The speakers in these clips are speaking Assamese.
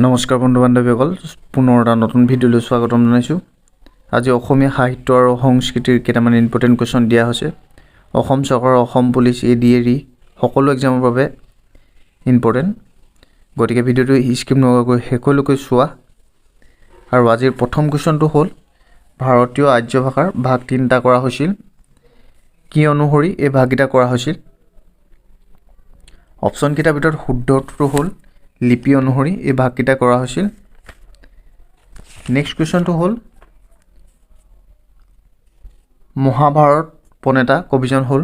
নমস্কাৰ বন্ধু বান্ধৱীসকল, পুনৰ এটা নতুন ভিডিঅ'লৈ স্বাগতম জনাইছোঁ। আজি অসমীয়া সাহিত্য আৰু সংস্কৃতিৰ কেইটামান ইম্পৰ্টেণ্ট কুৱেশ্যন দিয়া হৈছে। অসম চৰকাৰৰ অসম পুলিচ, এ ডি এৰ ই সকলো এক্সামৰ বাবে ইম্পৰ্টেণ্ট। গতিকে ভিডিঅ'টো স্কিপ নকৰাকৈ শেষলৈকে চোৱা। আৰু আজিৰ প্ৰথম কুৱেশ্যনটো হ'ল, ভাৰতীয় আৰ্য ভাষাৰ ভাগ তিনিটা কৰা হৈছিল, কি অনুসৰি এই ভাগকেইটা কৰা হৈছিল? অপশ্যনকেইটাৰ ভিতৰত শুদ্ধটো হ'ল লিপি অনুসৰি এই ভাগকেইটা কৰা হৈছিল। নেক্সট কুৱেশ্যনটো হ'ল, মহাভাৰত প্ৰণেতা কবিজন হ'ল?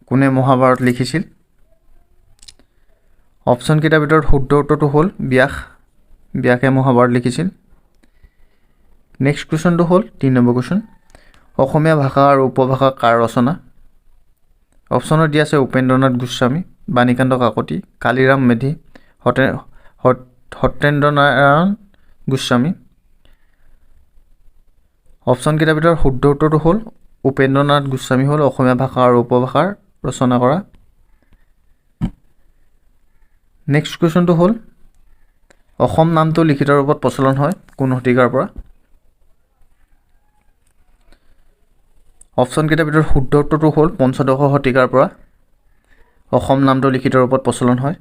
কোনে মহাভাৰত লিখিছিল? অপশ্যনকেইটাৰ ভিতৰত শুদ্ধ উত্তৰটো হ'ল ব্যাস। ব্যাসে মহাভাৰত লিখিছিল। নেক্সট কুৱেশ্যনটো হ'ল 3 নম্বৰ কুৱেশ্যন, অসমীয়া ভাষা আৰু উপভাষা কাৰ ৰচনা? অপশ্যনত দিয়া আছে উপেন্দ্ৰনাথ গোস্বামী, বাণীকান্ত কাকতি, কালিৰাম মেধি, সত্যেন্দ্ৰ নাৰায়ণ গোস্বামী। অপশ্যনকেইটাৰ ভিতৰত শুদ্ধ উত্তৰটো হ'ল উপেন্দ্ৰনাথ গোস্বামী হ'ল অসমীয়া ভাষা আৰু উপভাষাৰ ৰচনা কৰা। নেক্সট কুৱেশ্যনটো হ'ল, অসম নামটো লিখিত ৰূপত প্ৰচলন হয় কোন শতিকাৰ পৰা? অপশ্যনকেইটাৰ ভিতৰত শুদ্ধ উত্তৰটো হ'ল পঞ্চদশ শতিকাৰ পৰা অসম নামটো লিখিত ৰূপত প্ৰচলন হয়।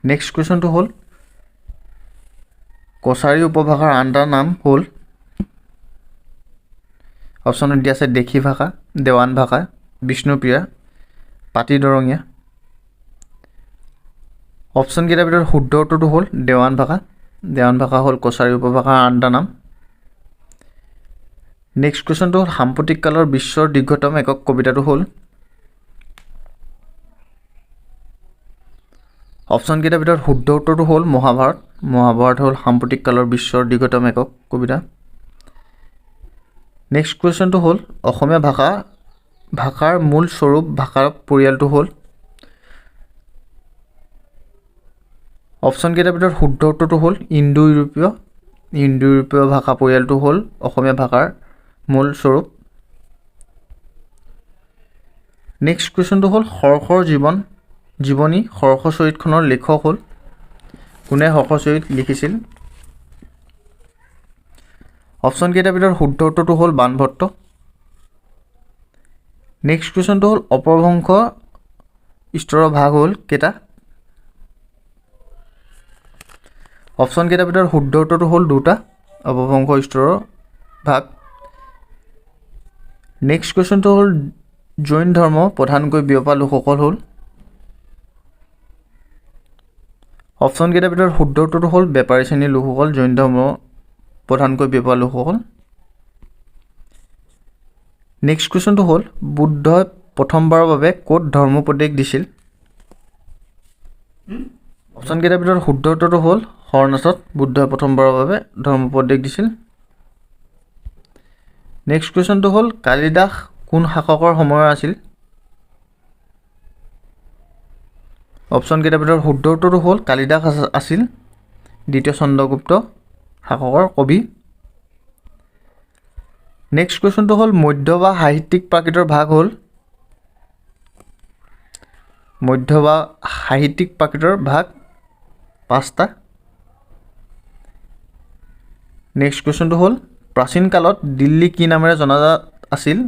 নেক্সট কুৱেশ্যনটো হ'ল, কছাৰী উপভাষাৰ আন এটা নাম হ'ল? অপশ্যনত দিয়া আছে দেশী ভাষা, দেৱান ভাষা, বিষ্ণুপ্ৰিয়া, পাতি দৰঙীয়া। অপশ্যনকেইটাৰ ভিতৰত শুদ্ধ উত্তৰটো হ'ল দেৱান ভাষা। দেৱান ভাষা হ'ল কছাৰী উপভাষাৰ আন এটা নাম। নেক্সট কুৱেশ্যনটো হ'ল, সাম্প্ৰতিক কালৰ বিশ্বৰ দীৰ্ঘতম একক কবিতাটো হ'ল? অপশ্যনকেইটাৰ ভিতৰত শুদ্ধ উত্তৰটো হ'ল মহাভাৰত। মহাভাৰত হ'ল সাম্প্ৰতিক কালৰ বিশ্বৰ দীৰ্ঘতম একক কবিতা। নেক্সট কুৱেশ্যনটো হ'ল, অসমীয়া ভাষাৰ মূল স্বৰূপ ভাষাৰ পৰিয়ালটো হ'ল? অপশ্যনকেইটাৰ ভিতৰত শুদ্ধ উত্তৰটো হ'ল ইণ্ডো ইউৰোপীয়। ইণ্ডো ইউৰোপীয় ভাষা পৰিয়ালটো হ'ল অসমীয়া ভাষাৰ মূল স্বৰূপ। নেক্সট কুৱেশ্যনটো হ'ল, হৰ্ষৰ জীৱনী হৰ্ষচৰিতখনৰ লেখক হ'ল? কোনে হৰ্ষচৰিত লিখিছিল? অপশ্যনকেইটাৰ ভিতৰত শুদ্ধ উত্তৰটো হ'ল বাণভট্ট। নেক্সট কুৱেশ্যনটো হ'ল, অপভ্ৰংশ স্তৰৰ ভাগ হ'ল কেইটা? অপশ্যনকেইটাৰ ভিতৰত শুদ্ধ উত্তৰটো হ'ল দুটা, অপভ্ৰংশ স্তৰৰ ভাগ। নেক্সট কুৱেশ্যনটো হ'ল, জৈন ধৰ্ম প্ৰধানকৈ বিয়পা লোকসকল হ'ল? অপশ্যনকেইটাৰ ভিতৰত শুদ্ধ উত্তৰটো হ'ল বেপাৰী শ্ৰেণীৰ লোকসকল জৈন ধৰ্ম প্ৰধানকৈ বিয়পা লোকসকল। নেক্সট কুৱেশ্যনটো হ'ল, বুদ্ধই প্ৰথমবাৰৰ বাবে ক'ত ধৰ্মোপদেশ দিছিল? অপশ্যনকেইটাৰ ভিতৰত শুদ্ধ উত্তৰটো হ'ল সাৰনাথত বুদ্ধই প্ৰথমবাৰৰ বাবে ধৰ্মোপদেশ দিছিল। নেক্সট কুৱেশ্যনটো হ'ল, কালিদাস কোন শাসকৰ সময়ৰ আছিল? অপশ্যনকেইটাৰ ভিতৰত শুদ্ধ উত্তৰটো হ'ল কালিদাস আছিল দ্বিতীয় চন্দ্ৰগুপ্ত শাসকৰ কবি। নেক্সট কুৱেশ্যনটো হ'ল, মধ্য বা সাহিত্যিক প্ৰাকৃতৰ ভাগ হ'ল? মধ্য বা সাহিত্যিক প্ৰাকৃতৰ ভাগ পাঁচটা। নেক্সট কুৱেশ্যনটো হ'ল, প্ৰাচীন কালত দিল্লী কি নামেৰে জনাজাত আছিল?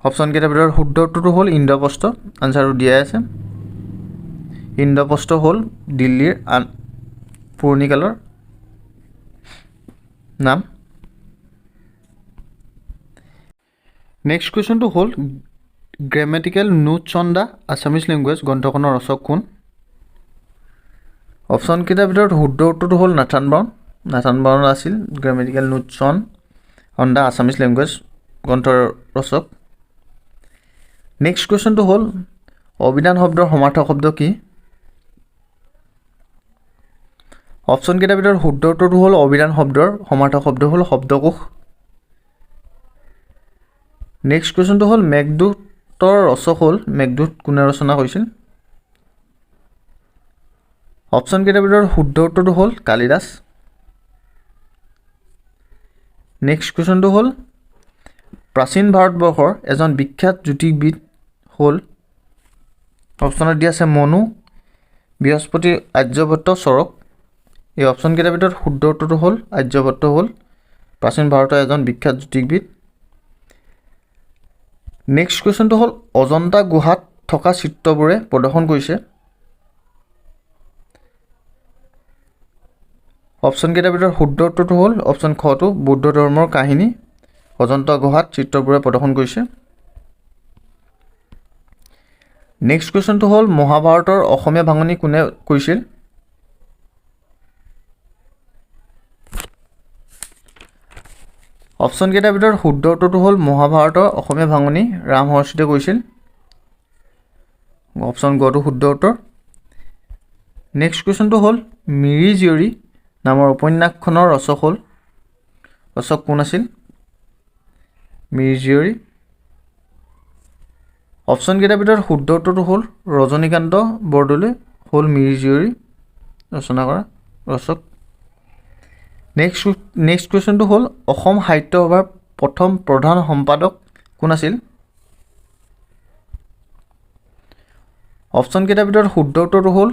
অপশ্যনকেইটাৰ ভিতৰত শুদ্ধ উত্তৰটো হ'ল ইন্দ্ৰপ্ৰস্থ। আনচাৰটো দিয়াই আছে। ইন্দ্ৰপ্ৰস্থ হ'ল দিল্লীৰ আন পুৰণি কালৰ নাম। নেক্সট কুৱেশ্যনটো হ'ল, Grammatical Notes on the Assamese Language গ্ৰন্থখনৰ ৰচক কোন? অপশ্যনকেইটাৰ ভিতৰত শুদ্ধ উত্তৰটো হ'ল নাথান ব্ৰাউন। নাথান ব্ৰাউন আছিল Grammatical Notes on the Assamese Language গ্ৰন্থৰ ৰচক। নেক্সট কুৱেশ্যনটো হ'ল, অভিধান শব্দৰ সমাৰ্থক শব্দ কি? অপশ্যনকেইটাৰ ভিতৰত শুদ্ধ উত্তৰটো হ'ল অভিধান শব্দৰ সমাৰ্থক শব্দ হ'ল শব্দকোষ। নেক্সট কুৱেশ্যনটো হ'ল, মেঘদূতৰ ৰচক হ'ল? মেঘদূত কোনে ৰচনা কৰিছিল? অপশ্যনকেইটাৰ ভিতৰত শুদ্ধ উত্তৰটো হ'ল কালিদাস। নেক্সট কুৱেশ্যনটো হ'ল, প্ৰাচীন ভাৰতবৰ্ষৰ এজন বিখ্যাত জ্যোতিষবিদ হ'ল? অপশ্যনত দিয়া আছে মনু, বৃহস্পতি, আৰ্যভট্ট, চৰক। এই অপশ্যনকেইটাৰ ভিতৰত শুদ্ধ উত্তৰটো হ'ল আৰ্যভট্ট হ'ল প্ৰাচীন ভাৰতৰ এজন বিখ্যাত জ্যোতিষবিদ। নেক্সট কুৱেশ্যনটো হ'ল অজন্তা গুহাত থকা চিত্ৰবোৰে প্ৰদৰ্শন কৰিছে। অপশ্যনকেইটাৰ ভিতৰত শুদ্ধ উত্তৰটো হ'ল অপশ্যন খটো বৌদ্ধ ধৰ্মৰ কাহিনী অজন্তা গুহাত চিত্ৰবোৰে প্ৰদৰ্শন কৰিছে। নেক্সট কুৱেশ্যনটো হ'ল মহাভাৰতৰ অসমীয়া ভাঙনি কোনে কৰিছিল? অপশ্যনকেইটাৰ ভিতৰত শুদ্ধ উত্তৰটো হ'ল মহাভাৰতৰ অসমীয়া ভাঙনি ৰাম সৰস্বতীয়ে কৰিছিল। অপশ্যন গটো শুদ্ধ উত্তৰ। নেক্সট কুৱেশ্যনটো হ'ল মিৰি জীয়ৰী নামৰ উপন্যাসখনৰ ৰচক কোন আছিল? মিৰি জীয়ৰী। অপশ্যনকেইটাৰ ভিতৰত শুদ্ধ উত্তৰটো হ'ল ৰজনীকান্ত বৰদলৈ হ'ল মিৰি জীয়ৰী ৰচনা কৰা ৰচক। নেক্সট কুৱেশ্যনটো হ'ল অসম সাহিত্য সভাৰ প্ৰথম প্ৰধান সম্পাদক কোন আছিল? অপশ্যনকেইটাৰ ভিতৰত শুদ্ধ উত্তৰটো হ'ল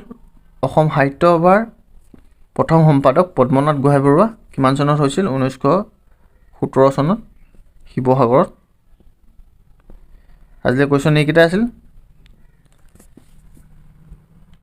অসম সাহিত্য সভাৰ প্ৰথম সম্পাদক পদ্মনাথ গোহাঁই বৰুৱা। কিমান চনত হৈছিল? 1917 চনত শিৱসাগৰত। আজিলৈ কুৱেশ্যন এইকেইটা আছিল।